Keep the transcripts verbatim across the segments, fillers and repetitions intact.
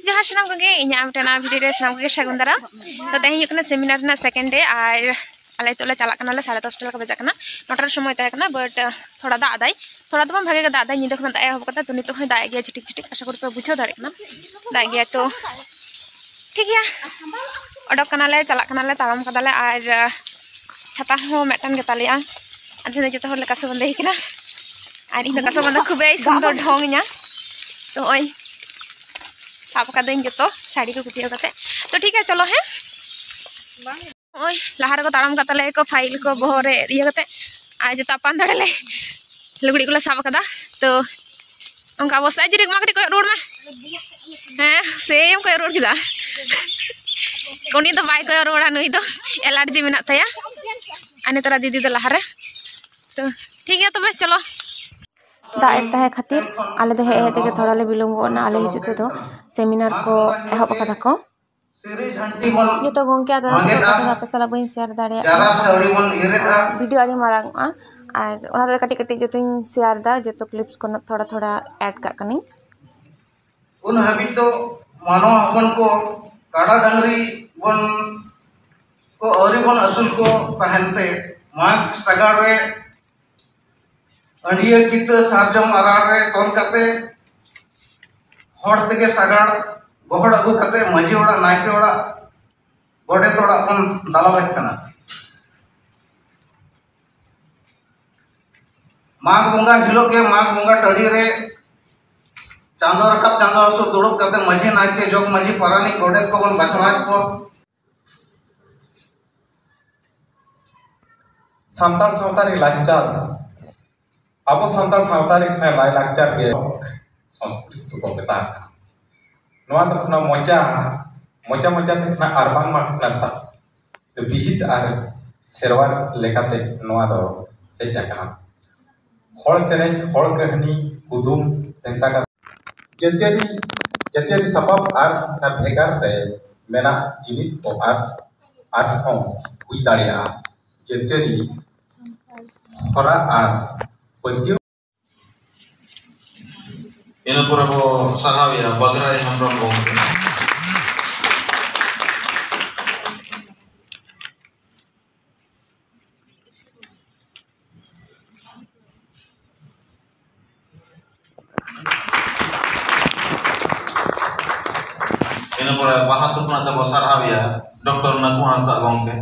ᱡᱚᱦᱟᱨ ᱥᱟᱱᱟᱢ ᱠᱚᱜᱮ, ᱤᱧᱟᱹᱜ ᱢᱤᱫᱴᱮᱱ ᱱᱟᱣᱟ ᱵᱷᱤᱰᱤᱭᱳ ᱨᱮ ᱥᱟᱱᱟᱢ ᱠᱚᱜᱮ ᱥᱟᱹᱜᱩᱱ ᱫᱟᱨᱟᱢ᱾ ᱛᱚ ᱛᱮᱦᱮᱧ ᱦᱩᱭᱩᱜ ᱠᱟᱱᱟ ᱥᱮᱢᱤᱱᱟᱨ ᱨᱮᱱᱟᱜ ᱥᱮᱠᱮᱱᱰ ᱰᱮ, ᱟᱨ ᱟᱞᱮ ᱱᱤᱛᱚᱜ ᱞᱮ ᱪᱟᱞᱟᱜ ᱠᱟᱱᱟᱞᱮ, ᱥᱟᱲᱮ ᱫᱚᱥᱴᱟ ᱞᱮᱠᱟ ᱵᱟᱡᱟᱜ ᱠᱟᱱᱟ, ᱱᱚᱴᱟ ᱨᱮ ᱥᱚᱢᱚᱭ ᱛᱟᱦᱮᱸ ᱠᱟᱱᱟ, ᱵᱟᱴ ᱛᱷᱚᱲᱟ ᱫᱟᱜ ᱮᱫᱟᱭ, ᱛᱷᱚᱲᱟ ᱫᱚ ᱵᱟᱝ, ᱵᱷᱟᱜᱮ ᱜᱮ ᱫᱟᱜ ᱮᱫᱟᱭ, ᱧᱤᱫᱟᱹ ᱠᱷᱚᱱᱟᱜ ᱫᱟᱜ ᱮ ᱮᱦᱚᱵ ᱠᱟᱫᱟ᱾ ᱛᱚ ᱱᱤᱛᱚᱜ ᱦᱚᱸᱭ ᱫᱟᱜ ᱮᱫ ᱜᱮᱭᱟ ᱡᱷᱤᱴᱤᱠ ᱡᱷᱤᱴᱤᱠ, ᱟᱥᱟ ᱠᱚᱨᱮ ᱯᱮ ᱵᱩᱡᱷᱟᱹᱣ ᱫᱟᱲᱮᱭᱟᱜ ᱠᱟᱱᱟ, ᱫᱟᱜ ᱮᱫ ᱜᱮᱭᱟ᱾ ᱛᱚ ᱴᱷᱤᱠ ᱜᱮᱭᱟ, ᱚᱰᱚᱠ ᱠᱟᱱᱟᱞᱮ, ᱪᱟᱞᱟᱜ ᱠᱟᱱᱟᱞᱮ, ᱛᱟᱲᱟᱢ ᱠᱟᱫᱟᱞᱮ, ᱟᱨ ᱪᱷᱟᱛᱟ ᱦᱚᱸ ᱢᱤᱫᱴᱟᱝ ᱜᱮᱛᱟᱞᱮᱭᱟ᱾ ᱟᱨ ᱛᱮᱦᱮᱧ ᱫᱚ ᱡᱚᱛᱚ ᱦᱚᱲ ᱞᱮ ᱠᱟᱥᱚ ᱵᱟᱸᱫᱮ ᱠᱟᱱᱟ, ᱟᱨ ᱤᱧ ᱫᱚ ᱠᱟᱥᱚ ᱵᱟᱸᱫᱮ ᱠᱷᱩᱵᱮᱭ ᱥᱩᱱᱫᱚᱨ ᱰᱷᱚᱝ ᱤᱧᱟ᱾ ᱛᱚ ᱱᱚᱜᱼᱚᱭ ᱥᱟᱵ ᱠᱟᱹᱫᱟᱹᱧ ᱡᱚᱛᱚ ᱥᱟᱹᱲᱤ ᱠᱚ ᱠᱩᱴᱤᱭᱟᱹᱣ ᱠᱟᱛᱮ᱾ ᱛᱚ ᱴᱷᱤᱠ ᱜᱮᱭᱟ, ᱪᱚᱞᱚ, ᱦᱮᱸ᱾ ᱱᱚᱜᱼᱚᱭ ᱞᱟᱦᱟ ᱨᱮᱠᱚ ᱛᱟᱲᱟᱢ ᱠᱟᱜ ᱛᱟᱞᱮᱭᱟ ᱠᱚ, ᱯᱷᱟᱭᱤᱞ ᱠᱚ ᱵᱚᱦᱚᱜ ᱨᱮ ᱤᱭᱟᱹ ᱠᱟᱛᱮ, ᱟᱨ ᱡᱚᱛᱚ ᱟᱯᱟᱱ ᱫᱟᱲᱮ ᱞᱮ ᱞᱩᱜᱽᱲᱤ ᱠᱚᱞᱮ ᱥᱟᱵ ᱠᱟᱫᱟ᱾ ᱛᱚ ᱚᱱᱠᱟ ᱚᱵᱚᱥᱛᱟ᱾ ᱡᱤᱨᱤᱠ ᱢᱟ ᱠᱟᱹᱴᱤᱡ ᱠᱚᱭᱚᱜ ᱨᱩᱣᱟᱹᱲ ᱢᱮ᱾ ᱦᱮᱸ, ᱥᱮᱢ ᱠᱚᱭᱚᱜ ᱨᱩᱣᱟᱹᱲ ᱠᱮᱫᱟ᱾ ᱩᱱᱤ ᱫᱚ ᱵᱟᱭ ᱠᱚᱭᱚᱜ ᱨᱩᱣᱟᱹᱲᱟ, ᱱᱩᱭ ᱫᱚ ᱮᱞᱟᱨᱡᱤ ᱢᱮᱱᱟᱜ ᱛᱟᱭᱟ᱾ ᱟᱨ ᱱᱮᱛᱟᱨᱟᱜ ᱫᱤᱫᱤ ᱫᱚ ᱞᱟᱦᱟᱨᱮ᱾ ᱛᱚ ᱴᱷᱤᱠ ᱜᱮᱭᱟ ᱛᱚᱵᱮ, ᱪᱚᱞᱚ᱾ ᱫᱟᱜ ᱮᱫ ᱛᱟᱦᱮᱸ ᱠᱷᱟᱹᱛᱤᱨ ᱟᱞᱮ ᱫᱚ ᱦᱮᱡ ᱦᱮᱡ ᱛᱮᱜᱮ ᱛᱷᱚᱲᱟ ᱞᱮ ᱵᱤᱞᱚᱢ ᱜᱚᱫ ᱮᱱᱟ᱾ ᱟᱞᱮ ᱦᱤᱡᱩᱜ ᱛᱮᱫᱚ ᱥᱮᱢᱤᱱᱟᱨ ᱠᱚ ᱮᱦᱚᱵ ᱟᱠᱟᱫᱟ ᱠᱚ᱾ ᱡᱚᱛᱚ ᱜᱚᱢᱠᱮ ᱟᱨ ᱫᱟᱫᱟ ᱛᱟᱠᱚ ᱠᱟᱛᱷᱟ ᱫᱚ ᱟᱯᱮ ᱥᱟᱞᱟᱜ ᱵᱟᱹᱧ ᱥᱮᱭᱟᱨ ᱫᱟᱲᱮᱭᱟᱜ ᱠᱟᱱᱟ᱾ ᱵᱷᱤᱰᱤᱭᱳ ᱟᱹᱰᱤ ᱢᱟᱨᱟᱝ ᱚᱜᱼᱟ, ᱟᱨ ᱚᱱᱟ ᱫᱚ ᱠᱟᱹᱴᱤᱡ ᱠᱟᱹᱴᱤᱡ ᱡᱚᱛᱚᱧ ᱥᱮᱭᱟᱨ ᱮᱫᱟ, ᱡᱚᱛᱚ ᱠᱞᱤᱯᱥ ᱠᱚ ᱛᱷᱚᱲᱟ ᱛᱷᱚᱲᱟ ᱮᱰ ᱠᱟᱜ ᱠᱟᱹᱱᱟᱹᱧ᱾ ᱩᱱ ᱦᱟᱹᱵᱤᱡ ᱫᱚ ᱢᱟᱱᱣᱟ ᱦᱚᱯᱚᱱ ᱠᱚ ᱠᱟᱰᱟ ᱰᱟᱝᱨᱤ ᱵᱚᱱ ᱠᱚ ᱟᱹᱣᱨᱤ ᱵᱚᱱ ᱟᱹᱥᱩᱞ ᱠᱚ ᱛᱟᱦᱮᱱ ᱛᱮ, ᱢᱟᱜᱽ ᱥᱟᱜᱟᱲ ᱨᱮ ᱟᱹᱰᱤᱭᱟᱹ ᱠᱤᱛᱟᱹ ᱥᱟᱨᱡᱚᱢ ᱟᱨᱟᱲ ᱨᱮ ᱛᱚᱞ ᱠᱟᱛᱮ, ᱦᱚᱲ ᱛᱮᱜᱮ ᱥᱟᱜᱟᱲ, ᱜᱚᱦᱚᱲ ᱟᱹᱜᱩ ᱠᱟᱛᱮ, ᱢᱟᱹᱡᱷᱤ ᱚᱲᱟᱜ, ᱱᱟᱭᱠᱮ ᱚᱲᱟᱜ, ᱜᱚᱰᱮᱛ ᱚᱲᱟᱜ ᱵᱚᱱ ᱫᱟᱞᱟᱣᱮᱫ ᱠᱟᱱᱟ᱾ ᱢᱟᱜᱽ ᱵᱚᱸᱜᱟ ᱦᱤᱞᱳᱜ ᱜᱮ ᱢᱟᱜᱽ ᱵᱚᱸᱜᱟ ᱴᱟᱺᱰᱤ ᱨᱮ ᱪᱟᱸᱫᱚ ᱨᱟᱠᱟᱵ ᱪᱟᱸᱫᱚ ᱦᱟᱹᱥᱩᱨ ᱫᱩᱲᱩᱵ ᱠᱟᱛᱮ ᱢᱟᱹᱡᱷᱤ, ᱱᱟᱭᱠᱮ, ᱡᱚᱜᱽ ᱢᱟᱹᱡᱷᱤ, ᱯᱟᱨᱟᱱᱤᱠ, ᱜᱚᱰᱮᱛ ᱠᱚᱵᱚᱱ ᱵᱟᱪᱷᱟᱣᱮᱫ ᱠᱚᱣᱟ᱾ ᱥᱟᱱᱛᱟᱲ ᱥᱟᱶᱛᱟ ᱨᱮ ᱞᱟᱠᱪᱟᱨ, ᱟᱵᱚ ᱥᱟᱱᱛᱟᱲ ᱥᱟᱶᱛᱟ ᱨᱮ ᱞᱟᱭᱼᱞᱟᱠᱪᱟᱨ ᱜᱮ ᱥᱚᱝᱥᱠᱨᱤᱛ ᱫᱚᱠᱚ ᱢᱮᱛᱟᱜ ᱠᱟᱱᱟ᱾ ᱱᱚᱣᱟ ᱫᱚ ᱠᱟᱱᱟ ᱢᱚᱪᱟ, ᱢᱚᱪᱟ ᱢᱚᱪᱟ ᱛᱮ ᱠᱟᱱᱟ, ᱟᱨ ᱵᱟᱝᱢᱟ ᱠᱟᱱᱟ ᱥᱟ-, ᱵᱤᱦᱤᱛ ᱟᱨ ᱥᱮᱨᱣᱟ ᱞᱮᱠᱟᱛᱮ ᱱᱚᱣᱟ ᱫᱚ ᱦᱮᱡ ᱟᱠᱟᱱᱟ᱾ ᱦᱚᱲ ᱥᱮᱨᱮᱧ, ᱦᱚᱲ ᱠᱟᱹᱦᱱᱤ, ᱠᱩᱫᱩᱢ, ᱵᱷᱮᱱᱛᱟ ᱠᱟᱛᱷᱟ, ᱡᱟᱹᱛᱤᱭᱟᱹᱨᱤ, ᱡᱟᱹᱛᱤᱭᱟᱹᱨᱤ ᱥᱟᱯᱟᱵ ᱟᱨ ᱚᱱᱟ ᱵᱷᱮᱜᱟᱨ ᱨᱮ ᱢᱮᱱᱟᱜ ᱡᱤᱱᱤᱥ ᱠᱚ ᱟᱨ ᱟᱨᱦᱚᱸ ᱦᱩᱭ ᱫᱟᱲᱮᱭᱟᱜᱼᱟ᱾ ᱡᱟᱹᱛᱤᱭᱟᱹᱨᱤ ᱦᱚᱨᱟ ᱟᱨ ᱯᱟᱹᱛᱭᱟᱹᱣ ᱤᱱᱟᱹ ᱯᱚᱨᱮ ᱵᱚ ᱥᱟᱨᱦᱟᱣᱮᱭᱟ ᱵᱟᱜᱽᱨᱟᱭ ᱦᱮᱢᱵᱨᱚᱢ ᱜᱚᱢᱠᱮ᱾ ᱤᱱᱟᱹ ᱯᱚᱨᱮ ᱵᱟᱦᱟ ᱛᱷᱩᱯᱱᱟᱜ ᱛᱮᱵᱚ ᱥᱟᱨᱦᱟᱣᱮᱭᱟ ᱰᱚᱠᱴᱚᱨ ᱱᱟᱹᱠᱩ ᱦᱟᱸᱥᱫᱟ ᱜᱚᱢᱠᱮ᱾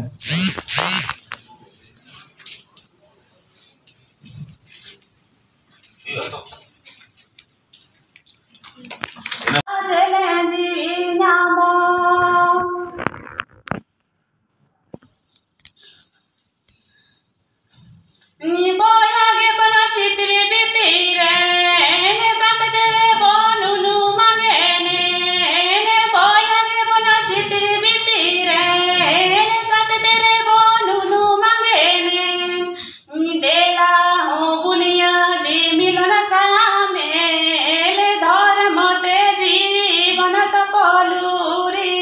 ᱵᱚᱭᱦᱟ ᱜᱮ ᱵᱚᱱ ᱪᱤᱛᱨᱤ ᱵᱤᱛᱤ ᱨᱮ, ᱮᱱᱮ ᱥᱟᱛ ᱛᱮᱨᱮ ᱵᱚᱱ ᱩᱱᱩᱢ ᱟᱝᱜᱮ ᱮᱱᱮ᱾ ᱵᱚᱭᱦᱟ ᱜᱮ ᱵᱚᱱ ᱪᱤᱛᱨᱤ ᱵᱤᱛᱤ ᱨᱮ, ᱮᱱᱮ ᱥᱟᱛ ᱛᱮᱨᱮ ᱵᱚᱱ ᱩᱱᱩᱢ ᱟᱝᱜᱮ ᱮᱱᱮ᱾ ᱫᱮᱞᱟ ᱦᱚᱸ ᱵᱩᱱᱤᱭᱟᱹ ᱫᱤ ᱢᱤᱞᱚᱱ ᱥᱟᱢᱮᱞ, ᱫᱷᱚᱨᱢᱚ ᱛᱮ ᱡᱤᱵᱚᱱ ᱛᱚᱯᱚᱞᱩᱨᱤ᱾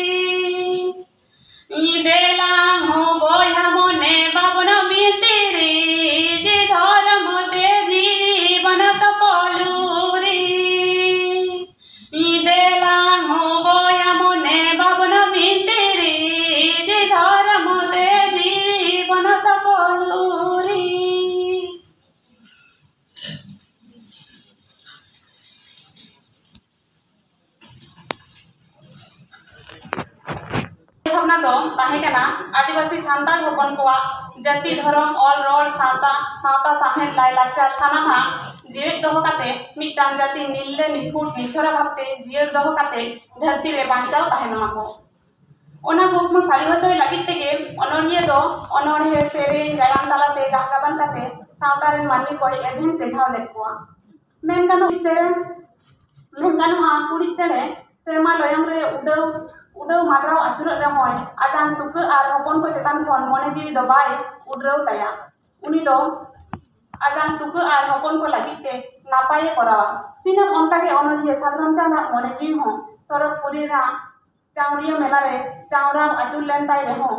ᱧᱤᱫᱟᱹ ᱞᱟᱝ ᱦᱚᱸ ᱵᱚᱭᱦᱟ ᱢᱚᱱᱮ ᱵᱟᱵᱚᱱ ᱵᱷᱤᱛᱤᱨᱤ, ᱡᱮ ᱫᱷᱚᱨᱢ ᱛᱮ ᱡᱤᱵᱚᱱ ᱛᱚᱯᱚᱞᱩᱨᱤ᱾ ᱧᱤᱫᱟᱹ ᱞᱟᱝ ᱦᱚᱸ ᱵᱚᱭᱦᱟ ᱢᱚᱱᱮ ᱵᱟᱵᱚᱱ ᱵᱷᱤᱛᱤᱨᱤ, ᱡᱮ ᱫᱷᱚᱨᱢ ᱛᱮ ᱡᱤᱵᱚᱱ ᱛᱚᱯᱚᱞᱩᱨᱤ᱾ ᱵᱷᱟᱵᱽᱱᱟ ᱫᱚ ᱛᱟᱦᱮᱸ ᱠᱟᱱᱟ ᱟᱹᱫᱤᱵᱟᱹᱥᱤ ᱥᱟᱱᱛᱟᱲ ᱦᱚᱯᱚᱱ ᱠᱚᱣᱟᱜ ᱡᱟᱹᱛᱤ, ᱫᱷᱚᱨᱚᱢ, ᱚᱞ, ᱨᱚᱲ, ᱥᱟᱶᱛᱟ, ᱥᱟᱶᱛᱟ, ᱥᱟᱶᱦᱮᱫ, ᱞᱟᱭᱼᱞᱟᱠᱪᱟᱨ ᱥᱟᱱᱟᱢᱟᱜ ᱡᱤᱣᱮᱫ ᱫᱚᱦᱚ ᱠᱟᱛᱮ ᱢᱤᱫᱴᱟᱝ ᱡᱟᱹᱛᱤ ᱱᱤᱨᱞᱟᱹ, ᱱᱤᱯᱷᱩᱴ, ᱱᱤᱪᱷᱚᱨᱟ ᱵᱷᱟᱵᱽᱛᱮ ᱡᱤᱭᱟᱹᱲ ᱫᱚᱦᱚ ᱠᱟᱛᱮ ᱫᱷᱟᱹᱨᱛᱤ ᱨᱮ ᱵᱟᱧᱪᱟᱣ ᱛᱟᱦᱮᱱ ᱢᱟ ᱠᱚ᱾ ᱚᱱᱟ ᱠᱩᱠᱢᱩ ᱥᱟᱹᱨᱤ ᱦᱚᱪᱚᱭ ᱞᱟᱹᱜᱤᱫ ᱛᱮᱜᱮ ᱚᱱᱚᱬᱦᱤᱭᱟᱹ ᱫᱚ ᱚᱱᱚᱬᱦᱮ, ᱥᱮᱨᱮᱧ, ᱜᱟᱭᱟᱱ ᱛᱟᱞᱟᱛᱮ ᱜᱟᱦ ᱜᱟᱵᱟᱱ ᱠᱟᱛᱮ ᱥᱟᱶᱛᱟ ᱨᱮᱱ ᱢᱟᱹᱱᱢᱤ ᱠᱚᱭ ᱮᱵᱷᱮᱱ ᱪᱮᱸᱜᱷᱟᱣ ᱞᱮᱫ ᱠᱚᱣᱟ᱾ ᱢᱮᱱ ᱜᱟᱱᱚᱜ ᱥᱮᱨᱮᱧ, ᱢᱮᱱ ᱜᱟᱱᱚᱜᱼᱟ, ᱠᱩᱲᱤᱫ ᱪᱮᱬᱮ ᱥᱮᱨᱢᱟ ᱞᱚᱭᱚᱝ ᱨᱮ ᱩᱰᱟᱹᱣ, ᱩᱰᱟᱹᱣ ᱢᱟᱰᱨᱟᱣ ᱟᱹᱪᱩᱨᱚᱜ ᱨᱮᱦᱚᱸᱭ, ᱟᱡᱟᱝ ᱛᱩᱠᱟᱹ ᱟᱨ ᱦᱚᱯᱚᱱ ᱠᱚ ᱪᱮᱛᱟᱱ ᱠᱷᱚᱱ ᱢᱚᱱᱮ ᱡᱤᱣᱤ ᱫᱚ ᱵᱟᱭ ᱩᱰᱨᱟᱹᱣ ᱛᱟᱭᱟ᱾ ᱩᱱᱤ ᱫᱚ ᱟᱡᱟᱝ ᱛᱩᱠᱟᱹ ᱟᱨ ᱦᱚᱯᱚᱱ ᱠᱚ ᱞᱟᱹᱜᱤᱫ ᱛᱮ ᱱᱟᱯᱟᱭᱮ ᱠᱚᱨᱟᱣᱟ᱾ ᱛᱤᱱᱟᱹᱜ ᱚᱱᱠᱟ ᱜᱮ ᱚᱱᱚᱞᱤᱭᱟᱹ ᱥᱟᱫᱷᱩᱨᱟᱢ ᱪᱟᱸᱫᱽ ᱟᱜ ᱢᱚᱱᱮ ᱡᱤᱣᱤ ᱦᱚᱸ ᱥᱚᱨᱚᱜᱽᱯᱩᱨᱤ ᱨᱮᱱᱟᱜ ᱪᱟᱣᱨᱤᱭᱟᱹ ᱢᱮᱞᱟ ᱨᱮ ᱪᱟᱣᱨᱟᱣ ᱟᱹᱪᱩᱨ ᱞᱮᱱ ᱛᱟᱭ ᱨᱮᱦᱚᱸ,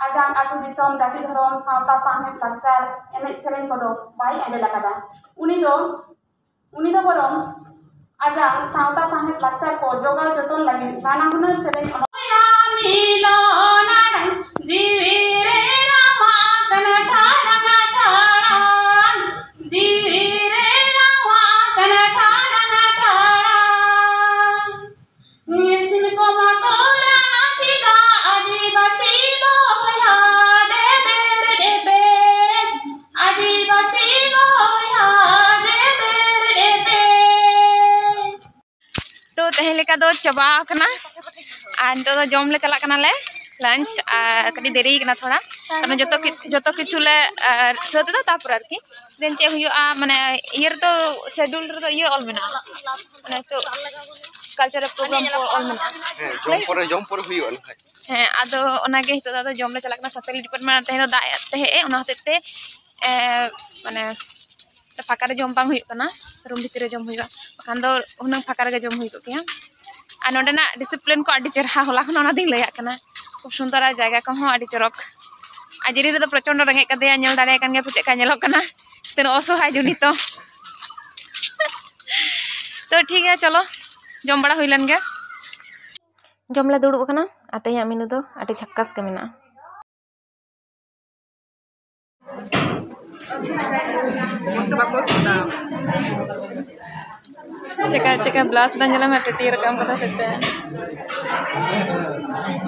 ᱟᱡᱟᱜ ᱟᱹᱛᱩ ᱫᱤᱥᱚᱢ, ᱡᱟᱹᱛᱤ ᱫᱷᱚᱨᱚᱢ, ᱥᱟᱶᱛᱟ, ᱥᱟᱶᱦᱮᱫ, ᱞᱟᱠᱪᱟᱨ, ᱮᱱᱮᱡ ᱥᱮᱨᱮᱧ ᱠᱚᱫᱚ ᱵᱟᱭ ᱮᱸᱰᱮᱞ ᱟᱠᱟᱫᱟ᱾ ᱩᱱᱤ ᱫᱚ, ᱩᱱᱤ ᱫᱚ ᱵᱚᱨᱚᱝ ᱟᱡᱟᱜ ᱥᱟᱶᱛᱟ ᱥᱟᱶᱦᱮᱫ ᱞᱟᱠᱪᱟᱨ ᱠᱚ ᱡᱚᱜᱟᱣ ᱡᱚᱛᱚᱱ ᱞᱟᱹᱜᱤᱫ ᱱᱟᱱᱟ ᱦᱩᱱᱟᱹᱨ ᱥᱮᱨᱮᱧ ᱚᱱᱚᱞ ᱢᱤᱞᱚᱱ ᱟᱲᱟᱝ ᱡᱤᱣᱤ ᱨᱮ ᱨᱟᱢᱟᱜ ᱠᱟᱱᱟ ᱴᱟᱲᱟᱝ ᱴᱟᱲᱟᱝ, ᱡᱤᱣᱤ ᱨᱮ ᱨᱟᱢᱟᱜ ᱠᱟᱱᱟ ᱴᱟᱲᱟᱝ ᱴᱟᱲᱟᱝ᱾ ᱤᱥᱤᱱ ᱠᱚ ᱢᱟᱛᱚ ᱨᱟᱜ ᱠᱮᱫᱟ ᱟᱹᱫᱤᱵᱟᱹᱥᱤ ᱵᱚᱭᱦᱟ ᱰᱮᱵᱮᱨ ᱰᱮᱵᱮᱨ, ᱟᱹᱫᱤᱵᱟᱹᱥᱤ ᱵᱚᱭᱦᱟ ᱰᱮᱵᱮᱨ ᱰᱮᱵᱮᱨ᱾ ᱛᱚ ᱛᱮᱦᱮᱧ ᱞᱮᱠᱟ ᱫᱚ ᱪᱟᱵᱟ ᱟᱠᱟᱱᱟ, ᱟᱨ ᱱᱤᱛᱚᱜ ᱫᱚ ᱡᱚᱢ ᱞᱮ ᱪᱟᱞᱟᱜ ᱠᱟᱱᱟᱞᱮ, ᱞᱟᱧᱪ᱾ ᱟᱨ ᱠᱟᱹᱴᱤᱡ ᱫᱮᱨᱤ ᱠᱟᱱᱟ ᱛᱷᱚᱲᱟ, ᱠᱟᱨᱚᱱ ᱡᱚᱛᱚ ᱠᱤ- ᱡᱚᱛᱚ ᱠᱤᱪᱷᱩ ᱞᱮ ᱟᱨ ᱥᱟᱹᱛ ᱮᱫᱟ, ᱛᱟᱨᱯᱚᱨ ᱟᱨᱠᱤ ᱫᱮᱱ ᱪᱮᱫ ᱦᱩᱭᱩᱜᱼᱟ, ᱢᱟᱱᱮ ᱤᱭᱟᱹ ᱨᱮᱫᱚ ᱥᱮᱰᱩᱞ ᱨᱮᱫᱚ ᱤᱭᱟᱹ ᱚᱞ ᱢᱮᱱᱟᱜᱼᱟ, ᱢᱟᱱᱮ ᱱᱤᱛᱚᱜ ᱠᱟᱞᱪᱟᱨᱟᱞ ᱯᱨᱳᱜᱨᱟᱢ ᱠᱚ ᱚᱞ ᱢᱮᱱᱟᱜᱼᱟ᱾ ᱦᱮᱸ, ᱡᱚᱢ ᱯᱚᱨᱮ, ᱡᱚᱢ ᱯᱚᱨᱮ ᱦᱩᱭᱩᱜᱼᱟ ᱱᱟᱦᱟᱜ᱾ ᱦᱮᱸ, ᱟᱫᱚ ᱚᱱᱟᱜᱮ ᱱᱤᱛᱚᱜ ᱫᱚ ᱟᱫᱚ ᱡᱚᱢ ᱞᱮ ᱪᱟᱞᱟᱜ ᱠᱟᱱᱟ᱾ ᱥᱟᱱᱛᱟᱞᱤ ᱰᱤᱯᱟᱨᱴᱢᱮᱱᱴ ᱛᱮᱦᱮᱧ ᱫᱚ ᱫᱟᱜ ᱮᱫ ᱛᱟᱦᱮᱸᱜ ᱮ, ᱚᱱᱟ ᱦᱚᱛᱮᱡ ᱛᱮ ᱮ, ᱢᱟᱱᱮ ᱯᱷᱟᱸᱠᱟ ᱨᱮ ᱡᱚᱢ ᱵᱟᱝ ᱦᱩᱭᱩᱜ ᱠᱟᱱᱟ, ᱨᱩᱢ ᱵᱷᱤᱛᱤᱨ ᱨᱮ ᱡᱚᱢ ᱦᱩᱭᱩᱜᱼᱟ, ᱵᱟᱠᱷᱟᱱ ᱫᱚ ᱦᱩᱱᱟᱹᱝ ᱯᱷᱟᱸᱠᱟ ᱨᱮᱜᱮ ᱡᱚᱢ ᱦᱩᱭ ᱠᱚᱜ ᱠᱮᱭᱟ᱾ ᱟᱨ ᱱᱚᱸᱰᱮᱱᱟᱜ ᱰᱤᱥᱤᱯᱞᱤᱱ ᱠᱚ ᱟᱹᱰᱤ ᱪᱮᱨᱦᱟ, ᱦᱚᱞᱟ ᱠᱷᱚᱱ ᱚᱱᱟᱛᱤᱧ ᱞᱟᱹᱭᱟᱜ ᱠᱟᱱᱟ, ᱠᱷᱩᱵ ᱥᱩᱱᱫᱚᱨ ᱟᱨ ᱡᱟᱭᱜᱟ ᱠᱚᱦᱚᱸ ᱟᱹᱰᱤ ᱪᱚᱨᱚᱠ᱾ ᱟᱨ ᱡᱮᱨᱤ ᱨᱮᱫᱚ ᱯᱨᱚᱪᱚᱱᱰᱚ ᱨᱮᱸᱜᱮᱡ ᱠᱟᱫᱮᱭᱟ, ᱧᱮᱞ ᱫᱟᱲᱮᱭᱟᱜ ᱠᱟᱱ ᱜᱮᱭᱟ ᱯᱮ ᱪᱮᱫ ᱞᱮᱠᱟ ᱧᱮᱞᱚᱜ ᱠᱟᱱᱟ, ᱛᱤᱱᱟᱹᱜ ᱚᱥᱚᱦᱟᱭ ᱡᱚᱱᱤᱛᱚ᱾ ᱛᱚ ᱴᱷᱤᱠ ᱜᱮᱭᱟ, ᱪᱚᱞᱚ ᱡᱚᱢ ᱵᱟᱲᱟ ᱦᱩᱭ ᱞᱮᱱ ᱜᱮ᱾ ᱡᱚᱢ ᱞᱮ ᱫᱩᱲᱩᱵ ᱟᱠᱟᱱᱟ ᱟᱨ ᱛᱮᱦᱮᱧᱟᱜ ᱢᱮᱱᱩ ᱫᱚ ᱟᱹᱰᱤ ᱡᱷᱟᱠᱟᱥ ᱜᱮ ᱢᱮᱱᱟᱜᱼᱟ᱾ ᱢᱚᱡᱽ ᱛᱮ ᱵᱟᱠᱚ ᱩᱛᱩ ᱠᱟᱫᱟ᱾ ᱪᱮᱠᱟ, ᱪᱮᱠᱟ ᱵᱞᱟᱥ ᱫᱟ ᱧᱮᱞ ᱢᱮ, ᱴᱟᱹᱴᱭᱟᱹ ᱨᱟᱠᱟᱵ ᱠᱟᱫᱟ ᱦᱚᱛᱮᱫ ᱛᱮ᱾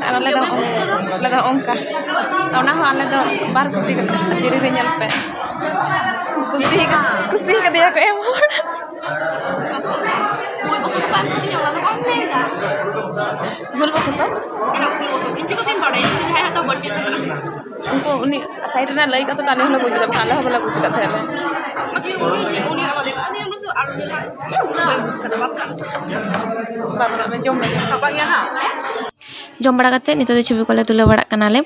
ᱟᱨ ᱟᱞᱮ ᱫᱚ, ᱟᱞᱮ ᱫᱚ ᱚᱱᱠᱟ, ᱚᱱᱟ ᱦᱚᱸ ᱟᱞᱮ ᱫᱚ ᱵᱟᱨ ᱯᱷᱩᱴᱤ ᱠᱟᱛᱮ ᱟᱨ ᱡᱮᱨᱤ ᱨᱮ ᱧᱮᱞ ᱯᱮ᱾ ᱠᱩᱥᱤ, ᱠᱩᱥᱤ ᱠᱟᱫᱮᱭᱟ ᱠᱚ ᱮᱢ ᱦᱚᱲ᱾ ᱵᱷᱩᱞ ᱵᱚᱥᱚᱛᱚ ᱵᱟᱝ ᱠᱟᱹᱛᱤᱧᱟ, ᱚᱱᱟ ᱫᱚ ᱵᱟᱝ ᱢᱮᱱ ᱮᱫᱟ᱾ ᱵᱷᱩᱞ ᱵᱚᱥᱚᱛᱚ? ᱦᱮᱸ, ᱵᱷᱩᱞ ᱵᱚᱥᱚᱛᱚ᱾ ᱤᱧ ᱪᱤᱠᱟᱹᱛᱤᱧ ᱵᱟᱲᱟᱭᱟ? ᱤᱧ ᱡᱟᱦᱟᱸᱭ ᱦᱟᱛᱟᱣ ᱵᱟᱹᱲᱛᱤ ᱛᱟᱦᱮᱸ ᱠᱟᱱᱟ᱾ ᱩᱱᱠᱩ, ᱩᱱᱤ ᱥᱟᱭᱤᱰ ᱨᱮᱱᱟᱜ ᱞᱟᱹᱭ ᱠᱟᱛᱮ ᱫᱚ ᱟᱞᱮ ᱦᱚᱸᱞᱮ ᱵᱩᱡᱽ ᱮᱫᱟ, ᱵᱟᱠᱷᱟᱱ ᱟᱞᱮ ᱦᱚᱸ ᱵᱟᱞᱮ ᱵᱩᱡᱽ ᱟᱠᱟᱫ ᱛᱟᱦᱮᱸᱫ᱾ ᱟᱪᱪᱷᱟ, ᱩᱱᱤ, ᱩᱱᱤ ᱟᱞᱟᱫᱟ ᱠᱟᱱᱟ᱾ ᱤᱧ ᱩᱱᱤ ᱥᱩᱫᱷᱩ ᱟᱨ ᱩᱱᱤ ᱞᱟᱦᱟ ᱤᱧ ᱵᱟᱹᱧ ᱵᱩᱡᱽ ᱟᱠᱟᱫᱟ᱾ ᱵᱟᱫ ᱠᱟᱜ ᱢᱮ᱾ ᱵᱟᱫ ᱠᱟᱜ ᱢᱮ, ᱡᱚᱢ ᱞᱮᱜᱮ᱾ ᱥᱟᱵᱟᱜ ᱜᱮᱭᱟ ᱱᱟᱜ᱾ ᱡᱚᱢ ᱵᱟᱲᱟ ᱠᱟᱛᱮ ᱱᱤᱛᱚᱜ ᱫᱚ ᱪᱷᱚᱵᱤ ᱠᱚᱞᱮ ᱛᱩᱞᱟᱹᱣ ᱵᱟᱲᱟᱜ ᱠᱟᱱᱟᱞᱮ᱾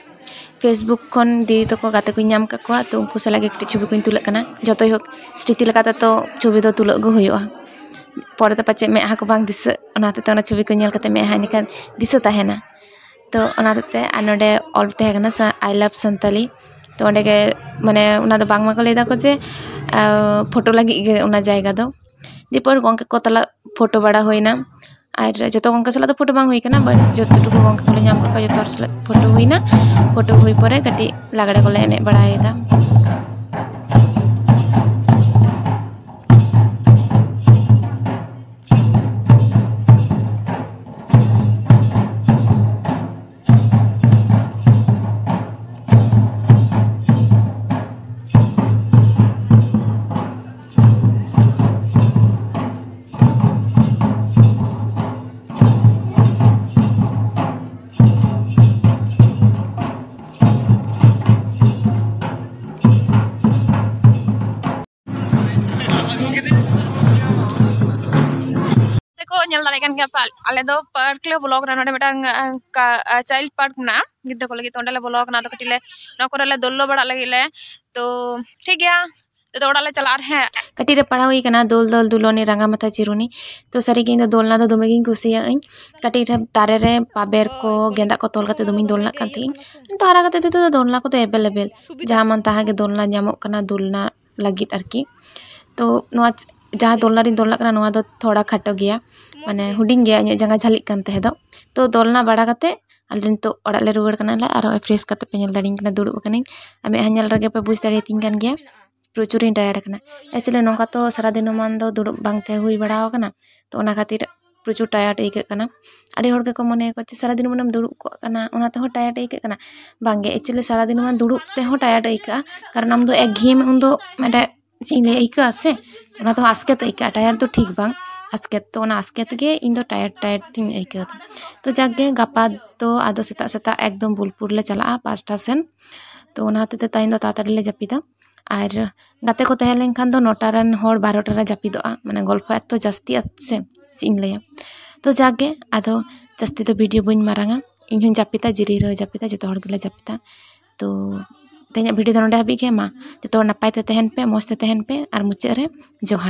Facebook ᱠᱷᱚᱱ ᱫᱤᱫᱤ ᱛᱟᱠᱚ ᱜᱟᱛᱮ ᱠᱚᱧ ᱧᱟᱢ ᱠᱟᱜ ᱠᱚᱣᱟ, ᱛᱚ ᱩᱱᱠᱩ ᱥᱟᱞᱟᱜ ᱜᱮ ᱠᱟᱹᱴᱤᱡ ᱪᱷᱚᱵᱤ ᱠᱚᱧ ᱛᱩᱞᱟᱹᱜ ᱠᱟᱱᱟ᱾ ᱡᱚᱛᱚᱭ ᱦᱳᱠ, ᱥᱨᱤᱛᱤ ᱞᱮᱠᱟ ᱛᱮᱛᱚ ᱪᱷᱚᱵᱤ ᱫᱚ ᱛᱩᱞᱟᱹᱜ ᱜᱮ ᱦᱩᱭᱩᱜᱼᱟ, ᱯᱚᱨᱮ ᱛᱮ ᱯᱟᱪᱮᱫ ᱢᱮᱫᱦᱟ ᱠᱚ ᱵᱟᱝ ᱫᱤᱥᱟᱹᱜ, ᱚᱱᱟ ᱦᱚᱛᱮᱡ ᱛᱮ ᱚᱱᱟ ᱪᱷᱚᱵᱤ ᱠᱚ ᱧᱮᱞ ᱠᱟᱛᱮ ᱢᱮᱫᱦᱟ ᱮᱸᱰᱮᱠᱷᱟᱱ ᱫᱤᱥᱟᱹ ᱛᱟᱦᱮᱱᱟ᱾ ᱛᱚ ᱚᱱᱟ ᱦᱚᱛᱮᱡ ᱛᱮ, ᱟᱨ ᱱᱚᱰᱮ ᱚᱞ ᱛᱟᱦᱮᱸ ᱠᱟᱱᱟ ᱥᱟ-, I love Santali᱾ ᱛᱚ ᱚᱸᱰᱮ ᱜᱮ, ᱢᱟᱱᱮ ᱚᱱᱟ ᱫᱚ ᱵᱟᱝᱢᱟ ᱠᱚ ᱞᱟᱹᱭ ᱫᱟᱠᱚ ᱡᱮ, ᱟᱸ, ᱯᱷᱳᱴᱳ ᱞᱟᱹᱜᱤᱫ ᱜᱮ ᱚᱱᱟ ᱡᱟᱭᱜᱟ ᱫᱚ᱾ ᱫᱤᱭᱮᱯᱚᱨ ᱜᱚᱢᱠᱮ ᱠᱚ ᱛᱟᱞᱟ ᱯᱷᱳᱴᱳ ᱵᱟᱲᱟ ᱦᱩᱭᱱᱟ᱾ ᱟᱨ ᱡᱚᱛᱚ ᱜᱚᱢᱠᱮ ᱥᱟᱞᱟᱜ ᱫᱚ ᱯᱷᱳᱴᱳ ᱵᱟᱝ ᱦᱩᱭ ᱠᱟᱱᱟ, but ᱡᱚᱛᱚ ᱴᱩᱠᱩ ᱜᱚᱢᱠᱮ ᱠᱚᱞᱮ ᱧᱟᱢ ᱠᱟᱜ ᱠᱚᱣᱟ, ᱡᱚᱛᱚ ᱦᱚᱲ ᱥᱟᱞᱟᱜ ᱯᱷᱳᱴᱳ ᱦᱩᱭᱱᱟ᱾ ᱯᱷᱳᱴᱳ ᱦᱩᱭ ᱯᱚᱨᱮ ᱠᱟᱹᱴᱤᱡ ᱞᱟᱜᱽᱲᱮ ᱠᱚᱞᱮ ᱮᱱᱮᱡ ᱵᱟᱲᱟᱭᱮᱫᱟ᱾ ᱛᱮᱠᱚ ᱧᱮᱞ ᱫᱟᱲᱮᱭᱟᱜ ᱠᱟᱱ ᱜᱮᱭᱟ ᱯᱮ, ᱟᱞᱮ ᱫᱚ ᱯᱟᱨᱠ ᱞᱮ ᱵᱚᱞᱚ ᱠᱟᱱᱟ᱾ ᱱᱚᱰᱮ ᱢᱤᱫᱴᱟᱝ, ᱟᱸ, ᱠᱟ-, ᱟᱸ, ᱪᱟᱭᱤᱞᱰ ᱯᱟᱨᱠ ᱢᱮᱱᱟᱜᱼᱟ ᱜᱤᱫᱽᱨᱟᱹ ᱠᱚ ᱞᱟᱹᱜᱤᱫ᱾ ᱛᱚ ᱚᱸᱰᱮ ᱞᱮ ᱵᱚᱞᱚ ᱠᱟᱱᱟ᱾ ᱟᱫᱚ ᱠᱟᱹᱴᱤᱡ ᱞᱮ ᱱᱚᱣᱟ ᱠᱚᱨᱮ ᱞᱮ ᱫᱳᱞ ᱞᱚ ᱵᱟᱲᱟᱜ ᱞᱟᱹᱜᱤᱫ ᱞᱮ᱾ ᱛᱚ ᱴᱷᱤᱠ ᱜᱮᱭᱟ, ᱱᱤᱛᱚᱜ ᱫᱚ ᱚᱲᱟᱜ ᱞᱮ ᱪᱟᱞᱟᱜᱼᱟ᱾ ᱟᱨ ᱦᱮᱸ, ᱠᱟᱹᱴᱤᱡ ᱨᱮ ᱯᱟᱲᱦᱟᱣ ᱦᱩᱭ ᱠᱟᱱᱟ ᱫᱳᱞ ᱫᱳᱞ ᱫᱩᱞᱚᱱᱤ ᱨᱟᱸᱜᱟ ᱢᱟᱛᱷᱟ ᱪᱤᱨᱩᱱᱤ᱾ ᱛᱚ ᱥᱟᱹᱨᱤᱜᱮ ᱤᱧ ᱫᱚ ᱫᱳᱞᱱᱟ ᱫᱚ ᱫᱚᱢᱮ ᱜᱤᱧ ᱠᱩᱥᱤᱭᱟᱜ ᱟᱹᱧ᱾ ᱠᱟᱹᱴᱤᱡ ᱨᱮ ᱫᱟᱨᱮ ᱨᱮ ᱯᱟᱵᱮᱨ ᱠᱚ ᱜᱮᱸᱫᱟᱜ ᱠᱚ ᱛᱚᱞ ᱠᱟᱛᱮ ᱫᱚᱢᱮᱧ ᱫᱳᱞᱱᱟᱜ ᱠᱟᱱ ᱛᱟᱦᱮᱸᱧ᱾ ᱱᱤᱛᱚᱜ ᱦᱟᱨᱟ ᱠᱟᱛᱮ ᱫᱚ ᱫᱳᱞᱱᱟ ᱠᱚᱫᱚ available, ᱡᱟᱦᱟᱸ ᱢᱟᱱ ᱛᱟᱦᱟᱸ ᱜᱮ ᱫᱳᱞᱱᱟ ᱧᱟᱢᱚᱜ ᱠᱟᱱᱟ, ᱫᱳᱞᱱᱟ ᱞᱟᱹᱜᱤᱫ ᱟᱨᱠᱤ᱾ ᱛᱚ ᱱᱚᱣᱟ ᱡᱟᱦᱟᱸ ᱫᱳᱞᱱᱟ ᱨᱤᱧ ᱫᱳᱞᱱᱟᱜ ᱠᱟᱱᱟ, ᱱᱚᱣᱟ ᱫᱚ ᱛᱷᱚᱲᱟ ᱠᱷᱟᱴᱚ ᱜᱮᱭᱟ, ᱢᱟᱱᱮ ᱦᱩᱰᱤᱧ ᱜᱮᱭᱟ, ᱤᱧᱟᱹᱜ ᱡᱟᱸᱜᱟ ᱡᱷᱟᱹᱞᱤᱜ ᱠᱟᱱ ᱛᱟᱦᱮᱸ ᱫᱚ᱾ ᱛᱚ ᱫᱳᱞᱱᱟ ᱵᱟᱲᱟ ᱠᱟᱛᱮ ᱟᱞᱮ ᱱᱤᱛᱚᱜ ᱚᱲᱟᱜ ᱞᱮ ᱨᱩᱣᱟᱹᱲ ᱠᱟᱱᱟ ᱞᱮ᱾ ᱟᱨ ᱱᱚᱜᱼᱚᱭ fresh ᱠᱟᱛᱮ ᱯᱮ ᱧᱮᱞ ᱫᱟᱲᱮᱭᱟᱹᱧ ᱠᱟᱱᱟ, ᱫᱩᱲᱩᱵ ᱟᱠᱟᱱᱟᱹᱧ᱾ ᱟᱨ ᱢᱮᱫᱦᱟ ᱧᱮᱞ ᱨᱮᱜᱮ ᱯᱮ ᱵᱩᱡᱽ ᱫᱟᱲᱮᱭᱟᱛᱤᱧ ᱠᱟᱱ ᱜᱮᱭᱟ, ᱯᱨᱚᱪᱩᱨᱤᱧ tired ᱟᱠᱟᱱᱟ᱾ Actually ᱱᱚᱝᱠᱟ ᱛᱚ ᱥᱟᱨᱟᱫᱤᱱ ᱢᱟᱱ ᱫᱚ ᱫᱩᱲᱩᱵ ᱵᱟᱝ ᱛᱟᱦᱮᱸ ᱦᱩᱭ ᱵᱟᱲᱟ ᱟᱠᱟᱱᱟ, ᱛᱚ ᱚᱱᱟ ᱠᱷᱟᱹᱛᱤᱨ ᱯᱨᱚᱪᱩᱨ tired ᱟᱹᱭᱠᱟᱹᱜ ᱠᱟᱱᱟ᱾ ᱟᱹᱰᱤ ᱦᱚᱲ ᱜᱮᱠᱚ ᱢᱚᱱᱮᱭᱟᱠᱚ ᱪᱮ ᱥᱟᱨᱟᱫᱤᱱ ᱢᱟᱱᱮᱢ ᱫᱩᱲᱩᱵ ᱠᱚᱜ ᱠᱟᱱᱟ, ᱚᱱᱟ ᱛᱮᱦᱚᱸ tired ᱟᱹᱭᱠᱟᱹᱜ ᱠᱟᱱᱟ᱾ ᱵᱟᱝᱜᱮ, actually ᱥᱟᱨᱟᱫᱤᱱ ᱢᱟᱱ ᱫᱩᱲᱩᱵ ᱛᱮᱦᱚᱸ tired ᱟᱹᱭᱠᱟᱹᱜᱼᱟ, ᱠᱟᱨᱚᱱ ᱟᱢ ᱫᱚ ᱮᱠᱜᱷᱮᱭᱮᱢ ᱩᱱᱫᱚ ᱢᱤᱫᱴᱮᱡ ᱪᱮᱫ ᱤᱧ ᱞᱟᱹᱭᱟ, ᱟᱹᱭᱠᱟᱹᱜᱼᱟ ᱥᱮ, ᱚᱱᱟ ᱫᱚ ᱟᱥᱠᱮᱛ ᱟᱹᱭᱠᱟᱹᱜᱼᱟ, tired ᱫᱚ ᱴᱷᱤᱠ ᱵᱟᱝ, ᱟᱥᱠᱮᱛ᱾ ᱛᱚ ᱚᱱᱟ ᱟᱥᱠᱮᱛ ᱜᱮ ᱤᱧ ᱫᱚ tired tired ᱤᱧ ᱟᱹᱭᱠᱟᱹᱣ ᱮᱫᱟ᱾ ᱛᱚ ᱡᱟᱠ ᱜᱮ, ᱜᱟᱯᱟ ᱫᱚ ᱟᱫᱚ ᱥᱮᱛᱟᱜ ᱥᱮᱛᱟᱜ ᱮᱠᱫᱚᱢ ᱵᱳᱞᱯᱩᱨ ᱞᱮ ᱪᱟᱞᱟᱜᱼᱟ ᱯᱟᱸᱪᱴᱟ ᱥᱮᱱ᱾ ᱛᱚ ᱚᱱᱟ ᱦᱚᱛᱮᱡ ᱛᱮ ᱛᱮᱦᱮᱧ ᱫᱚ ᱛᱟᱲᱟᱛᱟᱲᱤ ᱞᱮ ᱡᱟᱹᱯᱤᱫᱟ᱾ ᱟᱨ ᱜᱟᱛᱮ ᱠᱚ ᱛᱟᱦᱮᱸ ᱞᱮᱱᱠᱷᱟᱱ ᱫᱚ ᱱᱚᱴᱟ ᱨᱮᱱ ᱦᱚᱲ ᱵᱟᱨᱚᱴᱟ ᱨᱮ ᱡᱟᱹᱯᱤᱫᱚᱜᱼᱟ, ᱢᱟᱱᱮ ᱜᱚᱞᱯᱷᱚ ᱮᱛᱚ ᱡᱟᱹᱥᱛᱤ ᱟᱥᱮ, ᱪᱮᱫ ᱤᱧ ᱞᱟᱹᱭᱟ᱾ ᱛᱚ ᱡᱟᱠ ᱜᱮ, ᱟᱫᱚ ᱡᱟᱹᱥᱛᱤ ᱫᱚ video ᱵᱟᱹᱧ ᱢᱟᱨᱟᱝᱟ, ᱤᱧ ᱦᱚᱸᱧ ᱡᱟᱹᱯᱤᱫᱟ, ᱡᱤᱨᱤ ᱦᱚᱸᱭ ᱡᱟᱹᱯᱤᱫᱟ, ᱡᱚᱛᱚ ᱦᱚᱲ ᱜᱮᱞᱮ ᱡᱟᱹᱯᱤᱫᱟ᱾ ᱛᱚ ᱛᱮᱦᱮᱧᱟᱜ video ᱫᱚ ᱱᱚᱰᱮ ᱦᱟᱹᱵᱤᱡ ᱜᱮ᱾ ᱢᱟ ᱡᱚᱛᱚ ᱦᱚᱲ ᱱᱟᱯᱟᱭ ᱛᱮ ᱛᱟᱦᱮᱱ ᱯᱮ, ᱢᱚᱡᱽ ᱛᱮ ᱛᱟᱦᱮᱱ ᱯᱮ, ᱟᱨ ᱢᱩᱪᱟᱹᱫ ᱨᱮ ᱡᱚᱦᱟᱨ᱾